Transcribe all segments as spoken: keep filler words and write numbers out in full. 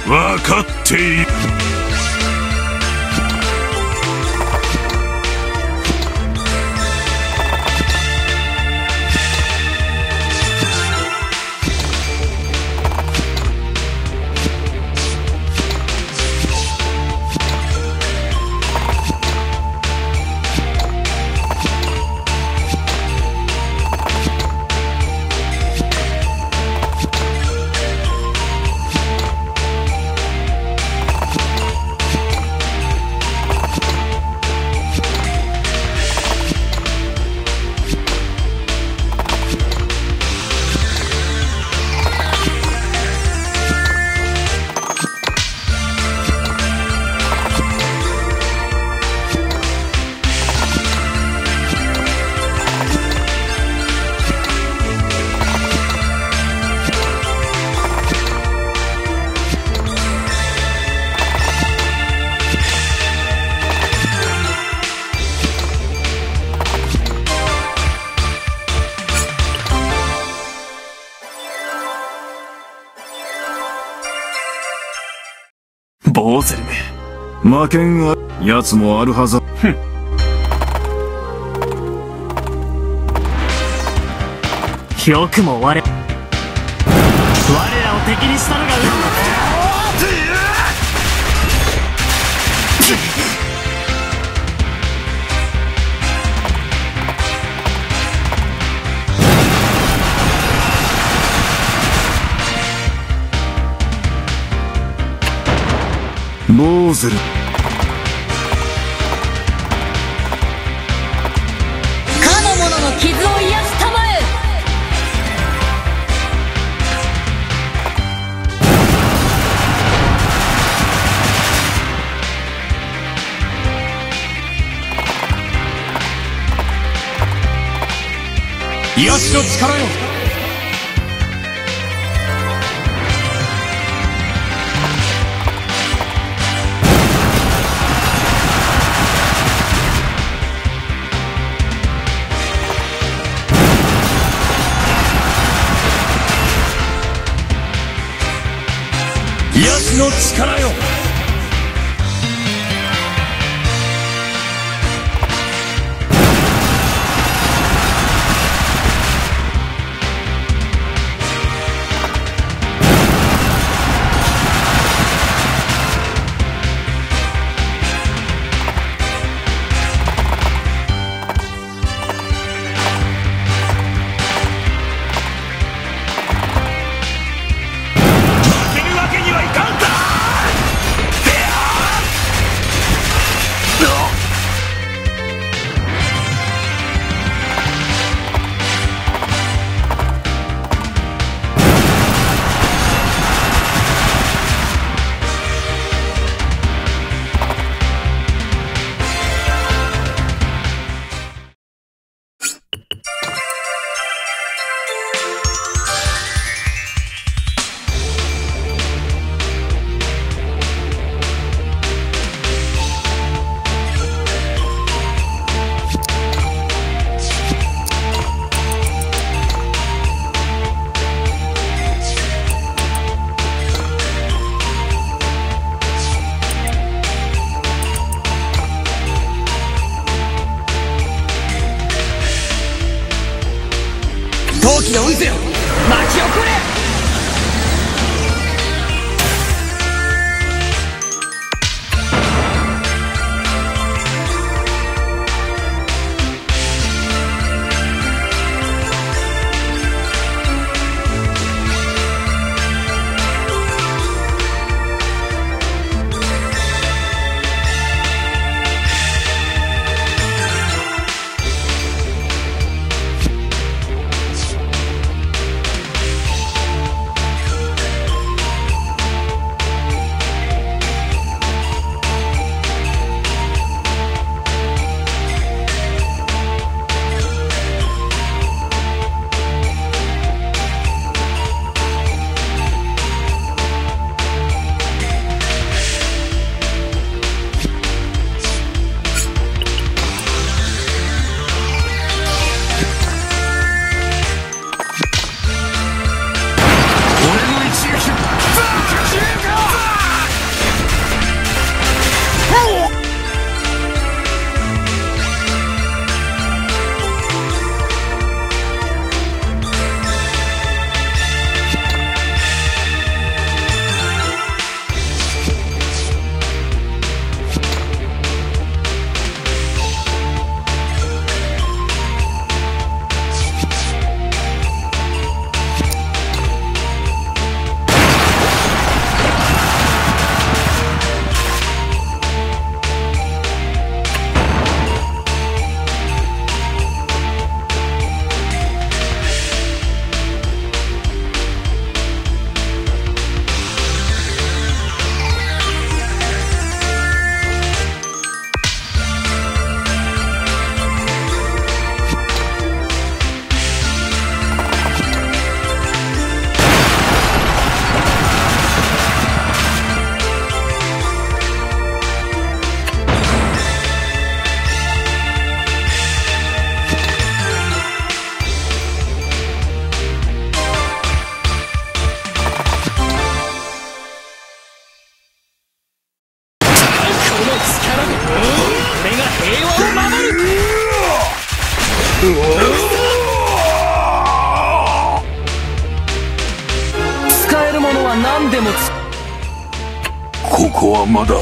わかっている。ボーゼルめ。魔剣は、奴もあるはず。ふん。よくも我、我らを敵にしたのが運だ。ボーゼル。かの者の傷を癒したまえ。癒しの力よ。癒しの力よ。負けるわけにはいかんか！陶器の渦よ、巻き起これ！でもつ、ここはまだ。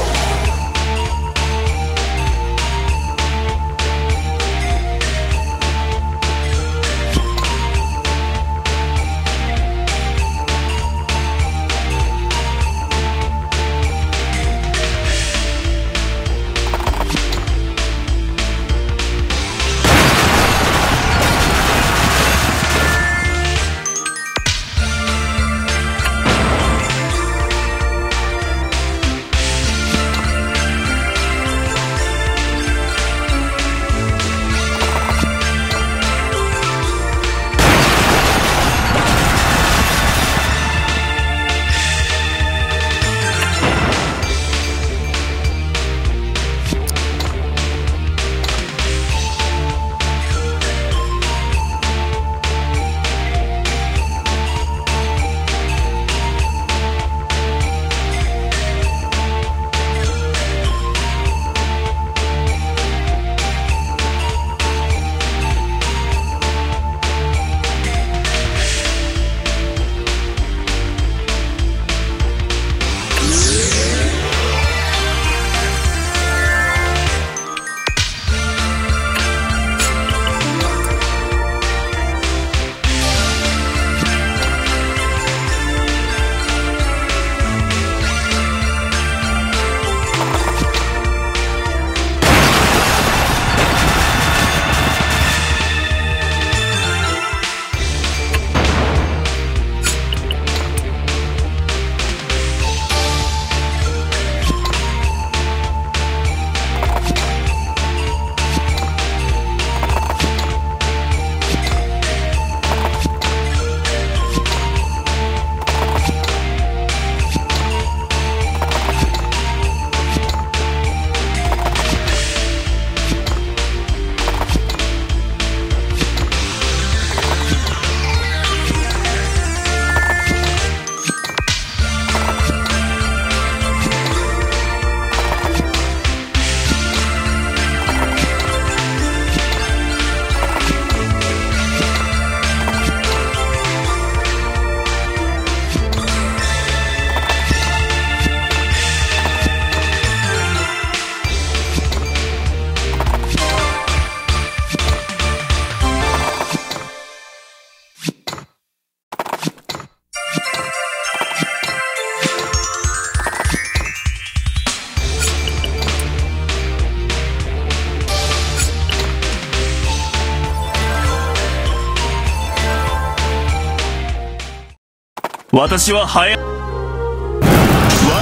私は早、我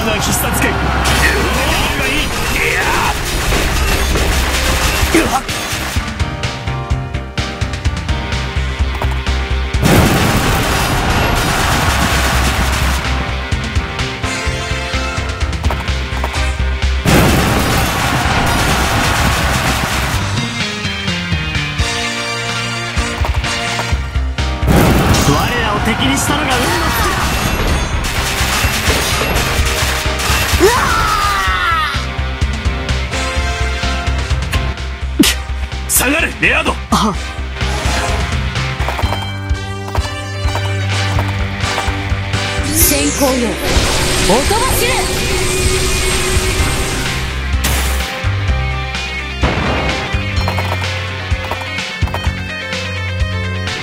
が必殺拳。我らを敵にしたのが運の尽きだ。うわー！下がれ、レアード。あ。先行よ、おとばしれ。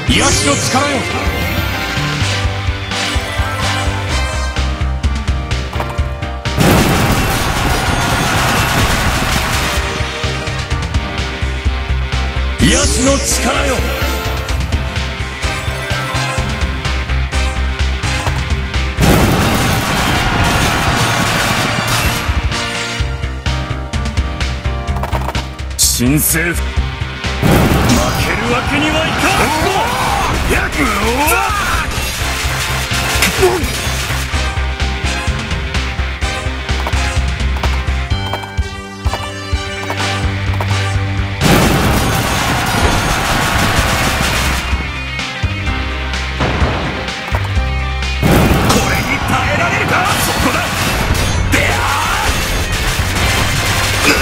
癒しの力よ。癒しの力よ。新政府、負けるわけにはいかん。これに耐えられるか？そこだ！であー！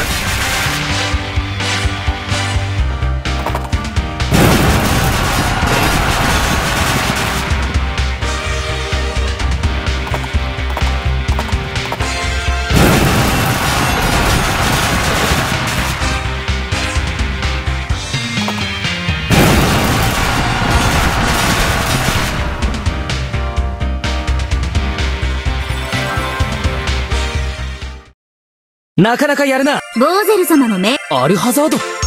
なかなかやるな。ゴーゼル様の命。アルハザード。